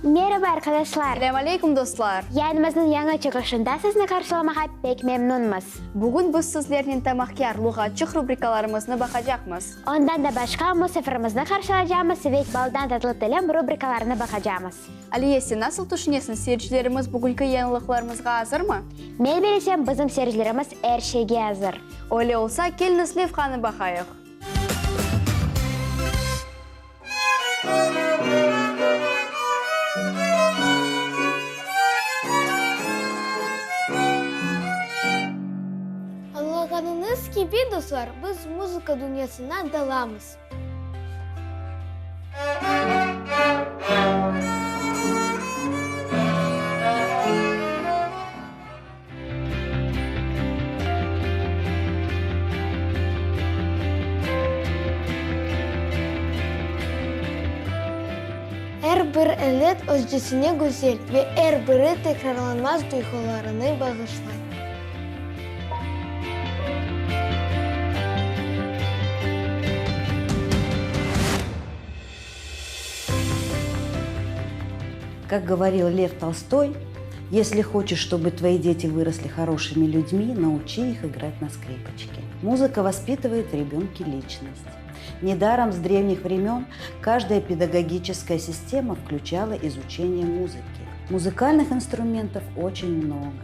Meraba, arqadaşlar! Selâm aleyküm, dostlar! Yayınımıznıñ yañı çıqışında sizni qarşılamağa pek memnunmız. Bugün biz sizlernen Tamahkâr, luğatçıq rubrikalarımıznı baqacaqmız. Ondan da başqa, musafirimizni qarşılacamız ve Baldan tatlı tilim rubrikalarını baqacamız. Aliye, sen nasıl tüşünesiñ, seyircilerimiz bugünki yañılıqlarımızğa azırmı? Men bilesem, bizim seyircilerimiz er şeyge azır. Öyle olsa, keliñiz levhanı baqayıq. Añlağanıñız kibi, dostlar, biz muzıka dünyasına dalamız. Er bir elet özcesine güzel ve er biri tekrarlanmaz duyğularını bağışlay. Как говорил Лев Толстой, если хочешь, чтобы твои дети выросли хорошими людьми, научи их играть на скрипочке. Музыка воспитывает в ребенке личность. Недаром с древних времен каждая педагогическая система включала изучение музыки. Музыкальных инструментов очень много.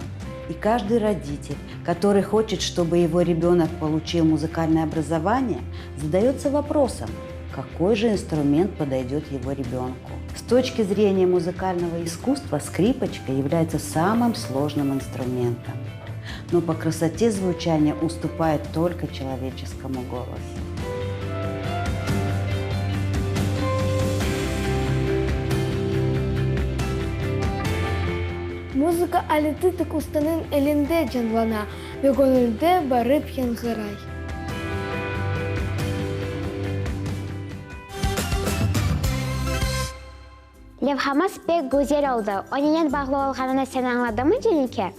И каждый родитель, который хочет, чтобы его ребенок получил музыкальное образование, задается вопросом, какой же инструмент подойдет его ребенку. С точки зрения музыкального искусства скрипочка является самым сложным инструментом, но по красоте звучания уступает только человеческому голосу. Muzıka aleti tek ustanıñ elinde canlana ve göñülde barıp yañğıray. Levhamız pek güzel oldı. O nenen bağlı olğanını sen añladıñmı, Cenike?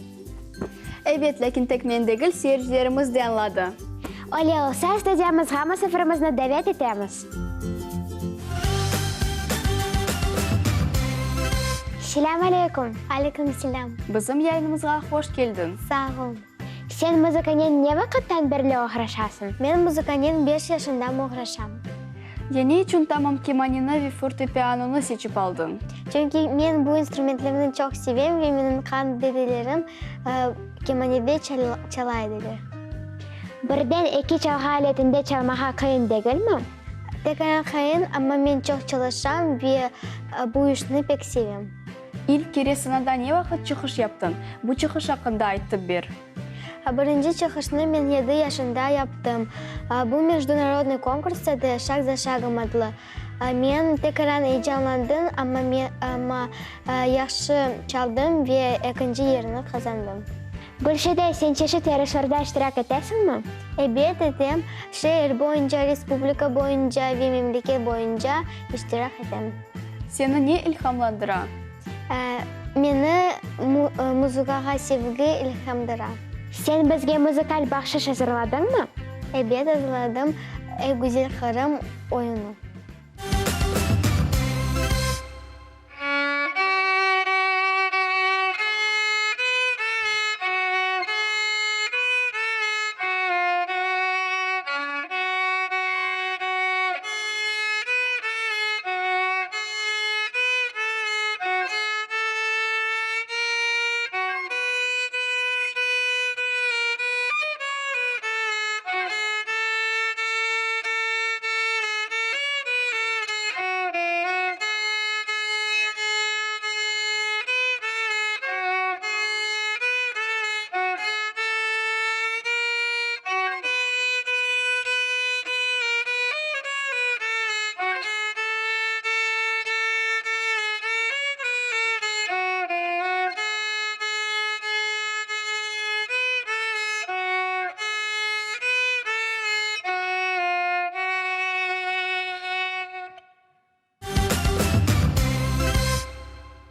Ebet, lâkin tek men degil, seyircilerimiz de añladı. Öyle olsa, studiyamızğa musafirimizni davet etemiz. Selâm aleyküm. Aleyküm selâm. Bizim yayınımızğa hoş keldiñ. Sağ ol. Sen muzıkanen ne vaqıttan berli oğraşasıñ? Men muzıkanen beş yaşından oğraşam. Ya ne içün tamam kemaneni ve fortepianonı seçip aldıñ? Çünki men bu instrumentlerni çoq sevem ve menim qart dedelerim kemanede çala ediler. Birden eki çalğı aletinde çalmağa qıyın degilmi? Tekrar qıyın, amma men çoq çalışam ve bu işni pek sevem. İlk kere sanada ne vaqıt çıqış yaptıñ? Bu çıqış aqqında ayttıp ber. Birinci çıqışnı men yedi yaşında yaptım. Bu mejdunarodnıy konkurs edi, Şag za şagom adlı. Men tekaran eyecanlandım, amma men amma yahşı çaldım ve ekinci yerni qazandım. Gülşide, sen çeşit yarışlarda iştirak etesiñmi? Ebet, etem. Şeer boyunca, respublika boyunca ve memleket boyunca iştirak etem. Seni ne ilhamlandıra? Meni muzıkağa sevgi ilhamdıra. Sen bizge muzıkal bahşış azırladıñmı? Ebet, azırladım, Ey güzel Qırım oyunı.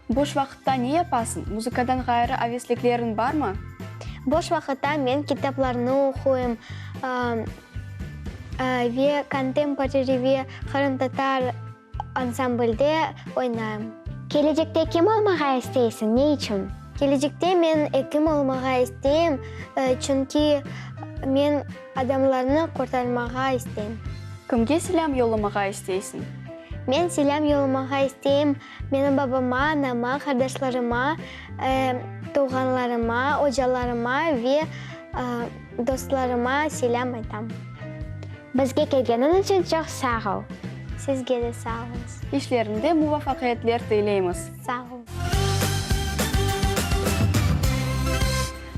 Boş vaqıtta ne yapasıñ? Muzıkadan ğayrı aveslikleriñ barmı? Boş vaqıtta men kitaplarnı oquyım ve kontemporary ve qırımtatar ansamblde oynayım. Kelecekte kim olmağa isteysiñ, ne içün? Kelecekte men ekim olmağa isteyim, çünki men adamlarnı qurtarmağa isteyim. Kimge selâm yollamağa isteysiñ? Men selâm yollamağa isteyim menim babama, anama, qardaşlarıma, tuvğanlarıma, ocalarıma ve dostlarıma selâm aytam. Bizge kelgeniñ içün çoq sağ ol. Sizge de sağ oluñız. İşleriñde muvafaqiyetler tileymiz. Sağ ol.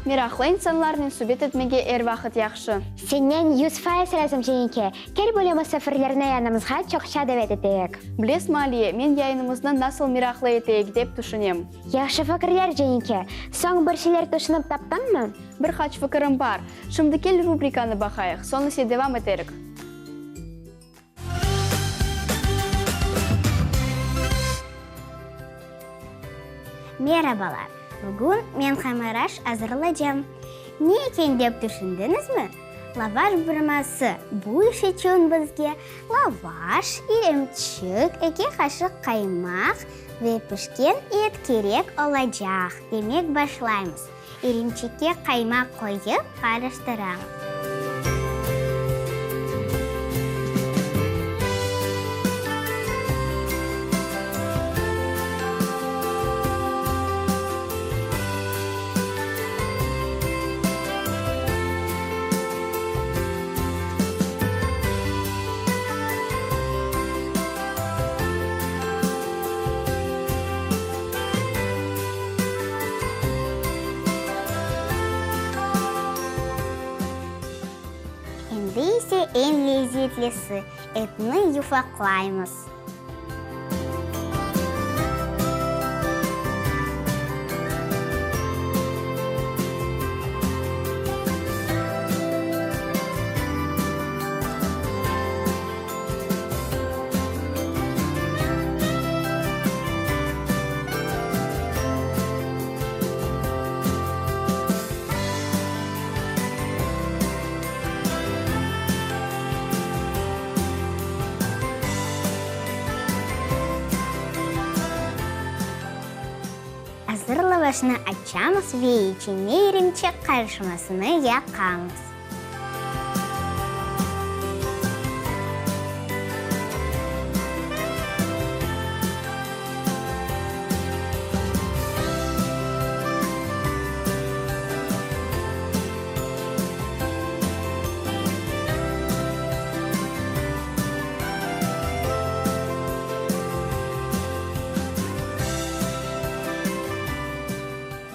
Meraqlı insanlarnen subet etmege er vaqıt yahşı. Sennen 100% razım, Cenike. Kel böyle musafirlerni yanımızğa çoqça davet eteyik. Bilesizmi, Aliye, men yayınımıznı nasıl meraqlı eteyik dep tüşünem. Yahşı fikirler, Cenike. Soñ bir şeyler tüşünip taptıñmı? Bir qaç fikirim bar. Şimdi kel rubrikanı baqayıq, soñ ise devam eterik. Merabalar! Bugün men hamır aş azırlacam. Ne eken dep tüşündiñizmi? Lavaş burması. Bu iş içün bizge lavaş, irimçik, eki qaşıq qaymaq ve pişken et kerek olacaq. Demek, başlaymız. İrimçikke qaymaq qoyıp, qarıştıramız. Endi ise eñ lezetlisi, etni yufaqlaymız. Azır lavaşnı açamız ve içine irimçik qarışmasını yaqamız.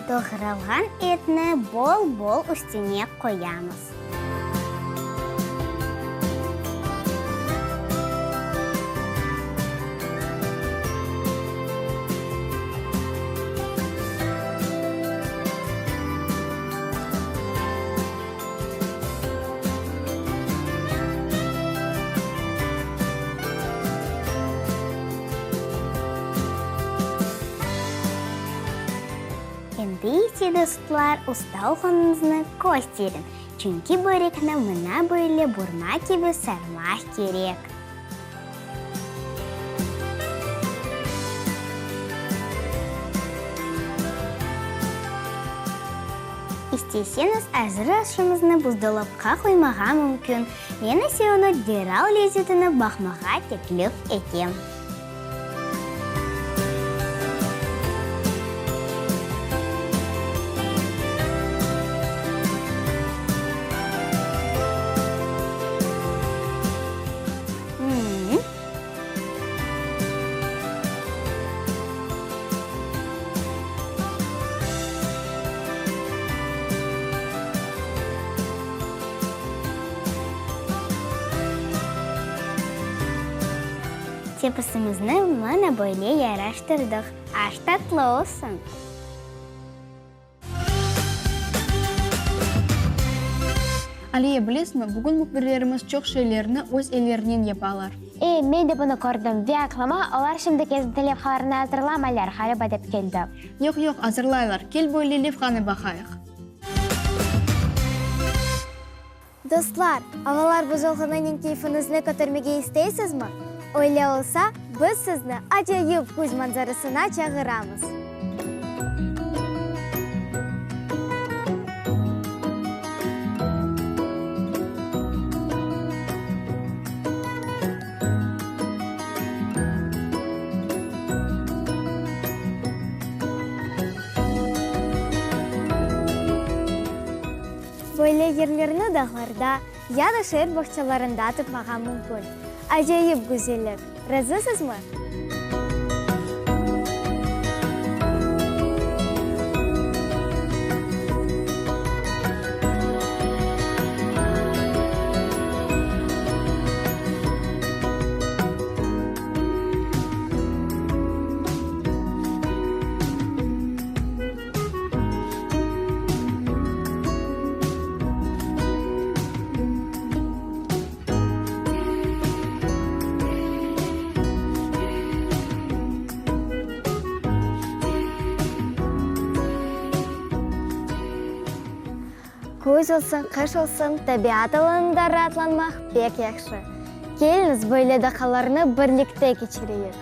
Doğralğan etni bol-bol üstüne qoyamız. Endi ise, dostlar, usta olğanıñıznı kösteriñ, çünki börekni mına böyle burma kibi sarmaq kerek. İsteseñiz, azır aşımıznı buzdolapqa qoymağa mümkün, men ise onı deral lezetini baqmağa teklif etem. Tepisimizni mına böyle yaraştırdıq. Aş tatlı olsun! Aliye, bilesiñmi, bugün mühbirlerimiz çoq şeylerni öz ellerinen yapalar. E, men de bunı kördim ve aqlıma, olar şimdi kezinti levhalarını azırlamaylar, ğaliba dep keldi. Yoq, yoq, azırlaylar. Kel böyle levhanı baqayıq. Dostlar, avalar bozulğanınen keyfiñizni kötermege isteysizmi? Öyle olsa, biz sizni acayip küz manzarasına çağıramız. Böyle yerlerni dağlarda ya da şeer bağçalarında tapmağa mümkün. Acayip güzellik, razısızmı? Küz olsun, qış olsun, tabiat alanında raatlanmaq pek yahşı. Keliñiz, böyle daqqalarnı birlikte keçireyik.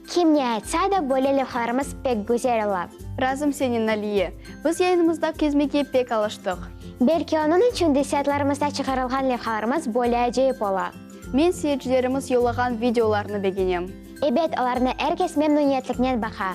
Kim ne aytsa da, böyle levhalarımız pek güzel ola. Razım senen, Aliye. Biz yayınımızda kezmege pek alıştıq. Belki onıñ içün de saytlarımızda çıqarılğan levhalarımız böyle acayip ola. Men seyircilerimiz yollağan videolarnı begenem. Ebet, olarnı er kes memnüniyetliknen baqa.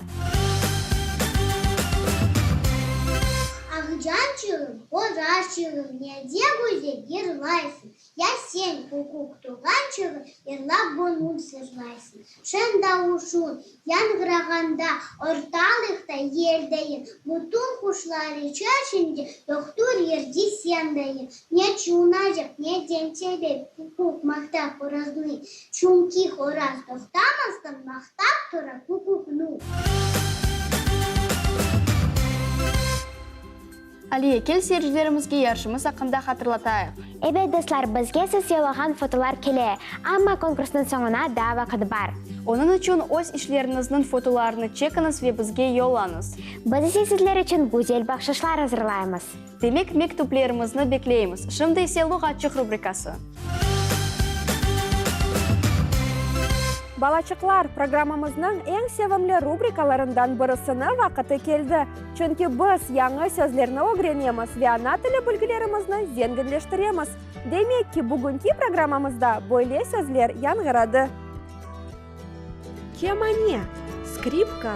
Ağcançığım, qoraçığım, ne de güzel yırlaysıñ, Ya sen, kukuk toğançığım, yırlap göñül sırlaysıñ. Şeñ davuşıñ yañğırağanda ortalıqta yel dayın, Bütün quşlar içersinde yoqtur yerde sen dayın. Neçün acep, neden sebep kukuk maqtay horaznı, Çünki horaz toqtamastan maqtap tura kukuknı. Aliye, kel seyircilerimizge yarışımız aqqında hatırlatayıq. Ebet, dostlar, bizge siz yollağan fotolar kele, amma konkursnıñ soñuna daa vaqıt bar. Onıñ içün öz işleriñizniñ fotolarını çekiñiz ve bizge yollañız. Biz ise sizler içün güzel bahşışlar azırlaymız. Demek, mektüplerimizni bekleymiz. Şimdi ise Luğatçıq rubrikası. Balaçıqlar, programmamıznıñ eñ sevimli rubrikalarından birisini vaqıtı keldi. Çünki biz yañı sözlerni ögrenemiz ve ana tili bilgilerimizni zenginleştiremiz. Demek ki, bugünki programmamızda böyle sözler yañğıradı. Kemane, skripka.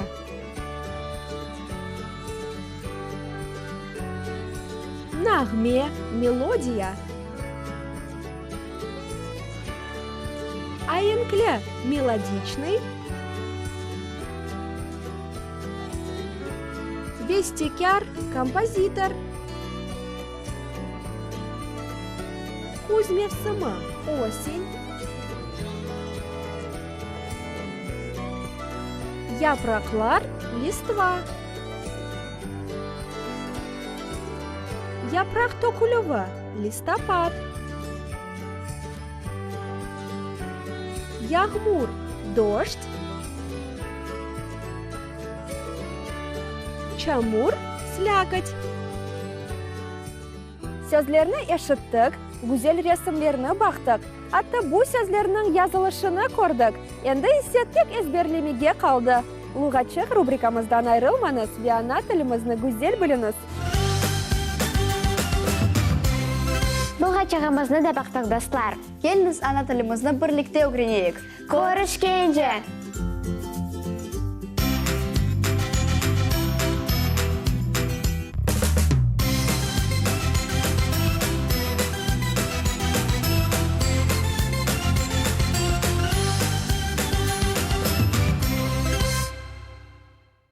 Nağme, melodiya. Aenkli, melodiçnıy. Bestekâr, kompozitor. Küz mevsimi, osen. Yapraqlar, listva. Yapraq tökülüvi, listopad. Yağmur, dojd. Çamur, slâkot. Sözlerni eşittik, güzel resimlerni baqtıq, atta bu sözlerniñ yazılışını kördik, endi ise tek ezberlemege qaldı. Luğatçıq rubrikamızdan ayrılmañız ve ana tilimizni güzel biliñiz! Luğatçığımıznı da baqtıq, dostlar. Keliñiz, ana tilimizni birlikte ögreneyik! Körüşkence!